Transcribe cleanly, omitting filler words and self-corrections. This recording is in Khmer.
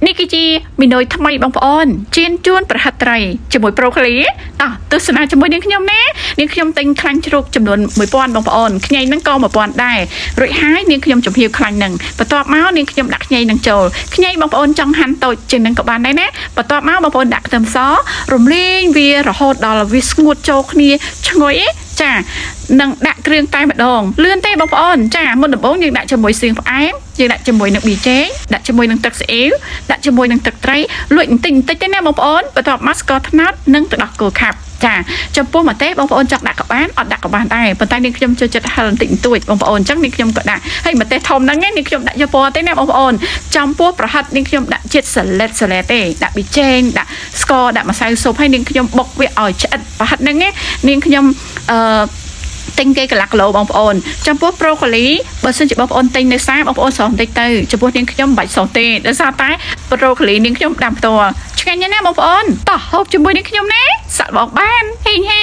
នេះគឺជាមីនុយថ្មីបងប្អូនជៀនជួនប្រហិតត្រីជាមួយប្រូកូលីតោះទស្សនាជាមួយនាងខ្ញុំណានាងខ្ញុំទិញខ្លាញ់ជ្រូកចំនួន1000បងប្អូនខ្ញីហ្នឹងក៏1000ដែររួចហើយនាងខ្ញុំចំហៀវខ្លាញ់ហ្នឹងបន្ទាប់មកនាងខ្ញុំដាក់ខ្ញីហ្នឹងចូលខ្ញីបងប្អូនចង់ហាន់តូចជាងហ្នឹងក៏បានដែរណាបន្ទាប់មកបងប្អូនដាក់ខ្ទឹមសរំលាយវារហូតដល់វាស្ងួតចូលគ្នាឈ្ងុយឯងចានឹងដាក់គ្រឿងតែម្ដងលឿនទេបងប្អូនចាមុនដំបូងយើងដាក់ជាមួយសៀងផ្អែមយើងដាក់ជាមួយនឹងប៊ីចេងដាក់ជាមួយនឹងទឹកស៊ីអ៊ីវដាក់ជាមួយនឹងទឹកត្រីលួចបន្តិចបន្តិចទេណាបងប្អូនបន្ទាប់មកស្ករត្នោតនិងទឹកដោះគោខាប់ចាចំពោះម្ទេសបងប្អូនចង់ដាក់ក៏បានអត់ដាក់ក៏បានដែរប៉ុន្តែនាងខ្ញុំចូលចិត្តហិលបន្តិចបន្តួចបងប្អូនអញ្ចឹងនាងខ្ញុំក៏ដាក់ហើយម្ទេសធំហ្នឹងនាងខ្ញុំដាក់យកពណ៌ទេណាបងប្អូនចំពោះប្រហិតនាងខ្ញុំដាក់ជាតិសាឡេតសាឡេតទេដាក់ប៊ីចេងដាក់ស្ករដាក់ម្សៅស៊ុបហើយនាងខ្ញុំបុកវាឲ្យឆ្អិតប្រហិតហ្នឹងនាងខ្ញុំអឺ ទិញគេកន្លះគីឡូបងប្អូនចំពោះប្រូកូលីបើសិនជាបងប្អូនទិញនៅផ្សារបងប្អូនស្រស់បន្តិចទៅចំពោះនាងខ្ញុំមិនបាច់ស្រស់ទេដោយសារតែប្រូកូលីនាងខ្ញុំដាំផ្ទាល់ឆ្ងាញ់ណាស់ណាបងប្អូនតោះហូបជាមួយនាងខ្ញុំណាសាក់បងបានហេងហេង។